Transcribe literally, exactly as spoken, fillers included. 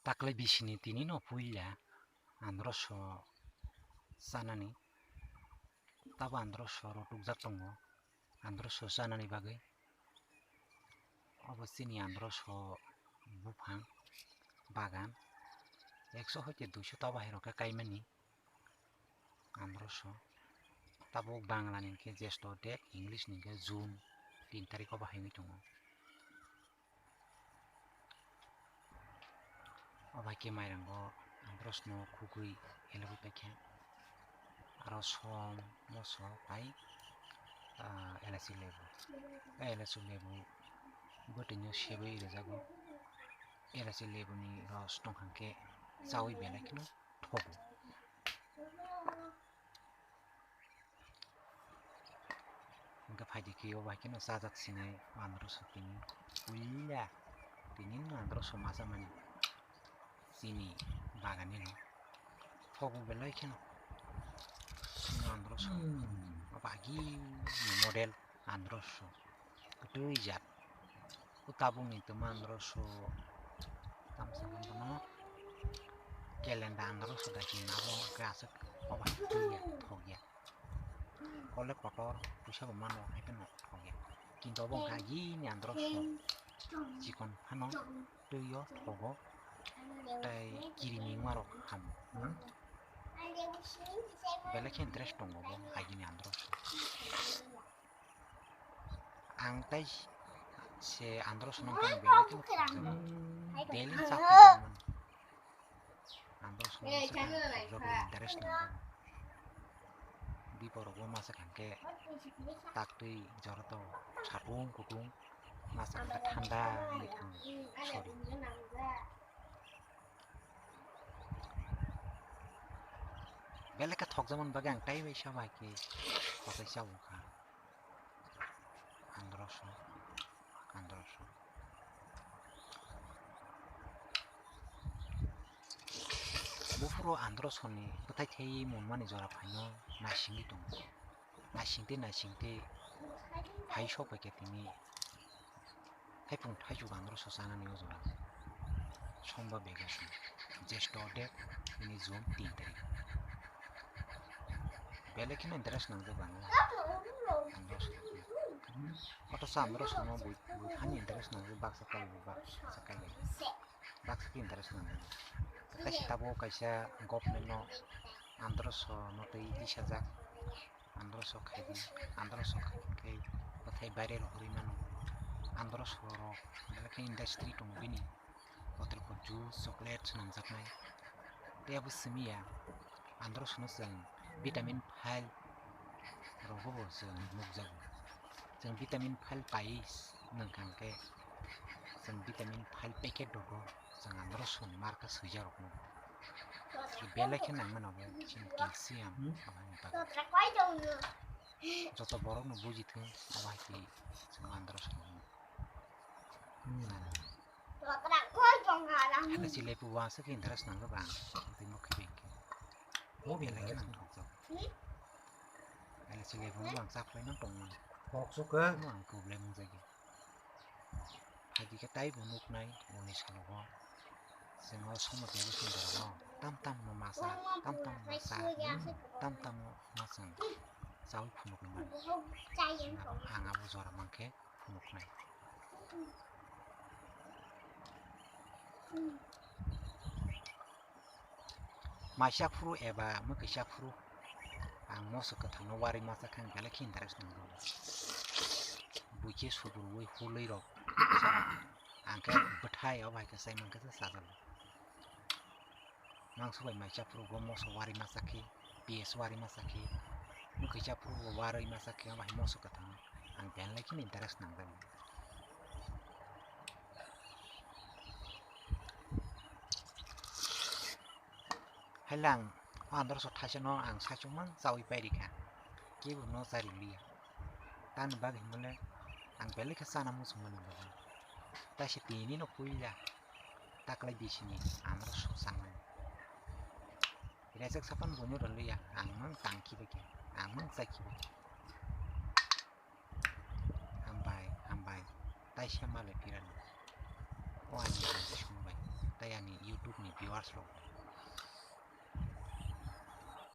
Taklai bisini tini no puila androso chanani, tabo androso rotukjak tongo, androso chanani bagwi. Obo chini androso buphang bagan ekso hoite duiso ta bahai rok khe kaimani. Androso tabuk Bangla ni hwnkhe Jesto de, English ni hwnkhe June tin tarikh o bahai wngwi tongo. O bai khe mairango androsno khugwi helogwi paikha. Aro som, moso bai, ah, elachi lebu. Elachi lebu bwtwino sebwi rwjago. Elachi lebuni ros tongkha khe chawi belai kheno thogo. Hwnkhe phaidi khe o bai kheno chajak sinai androso tini puila tini no androso ma chamani chini bagan ni no thogo belai kheno androso. Abo agini model androso kwtwi jat. O tabukni twma androso tamsa hwnkheno calendar androso da hinwi abo hwnkhe aswk obo hai twiya thokya. Kole kotor puisa bo mano hai phano thokya. Kintu obo hwnkhe agini androso chikon phano twio thogo tei kirimi wngmarok ham. Belai khe interest tongo bo agini androso. Ang tai se androso no belai kheno khakjagao. Daily chakhe tongmani. Androso no belai kheno khakjagao, interest nango. Biborok bo masa khankhe taktwi jora to satung kutung masa khankhe thanda wngwi thango. Sorry. Belai khe thokjakmani bagwi ang tai bai sa bai khe kotai chao kha. Androso, androso. Buphuru androsoni bwthai thaiwi munmani jora phaino naisingwi tongo. Naisingtwi naisingtwi hai sok bai khe tini thaipung thaichuk androso chanani o jora. Somba Begaso, Jesto de, ini June tin tarikh. Belai kheno interest nangjak ang o androso. Kotorsa androsono bui, bui hani interest nangjak, baksa kai, baksa kai. Baksa khe interest nangjak. Tei se tabuk kaisa government no androsono tei tisajak. Androso khaidi, androso khaidi khe bwthai viral rw rwi mano. Androso rok belai khe industry tongo bini. Kotor ko juice, chocolate swnamjaknai. Tei abo simi ya, androsono chwng vitamin pile rogo bo chwng nukjago. Chwng vitamin pile paiwi nungkha hwnkhe chwng vitamin pile packet rogo chwng androsoni marka swijakrokno. Belai khe nangmano bo chini calcium aboni bagwi. Joto borokno buji thung, abo hai khe chwng androsoni. Hmm. Sana. Hana chilai pu wangsa khe interest nangkha bang. Tei mokhe beng khe. Mo belai khe nang thokjak. Hana chilai pu wangsa khlai nang tongmani. Kok sukha. Mo ang problem wngjagya. Phaidi khe taibo nuknai uni salogo. Chwng o somo teibo sundorogo. Tam tam no masa, tam tam no sa, tam tam no ma chwng chaui phunuknai mani. Ang abo jora mankhe phunuknai. Maisa phuru eba mwkisa phuru ang moso kwthangno warwi masa khe ang belai khe interest nango. Buikhe sudurwi hulwi rok ang khe bwthai o bai khe sai mankhe se sajalo. Mangso bai maisa phuru go moso warwi masa khe, P S warwi masa khe, mwkisa phuru go warwi masa khe, bai moso kwthang ang belai khe interest nango. Hailang, o androso thaisano ang saichung mang chaui pairikha. Kebo no chari liya. Tani bagwi himole ang belai khe chana muchung mani bagwi. Taise tini no puila taklai bisini androso changmani. Rejak sapan bono rwliya, ang mang tangkhi bagwi, ang mang chaikhi bagwi. Hambai, hambai. Taisa malai pirani. O ani rang bising bai. Tai ani YouTube ni Aswk.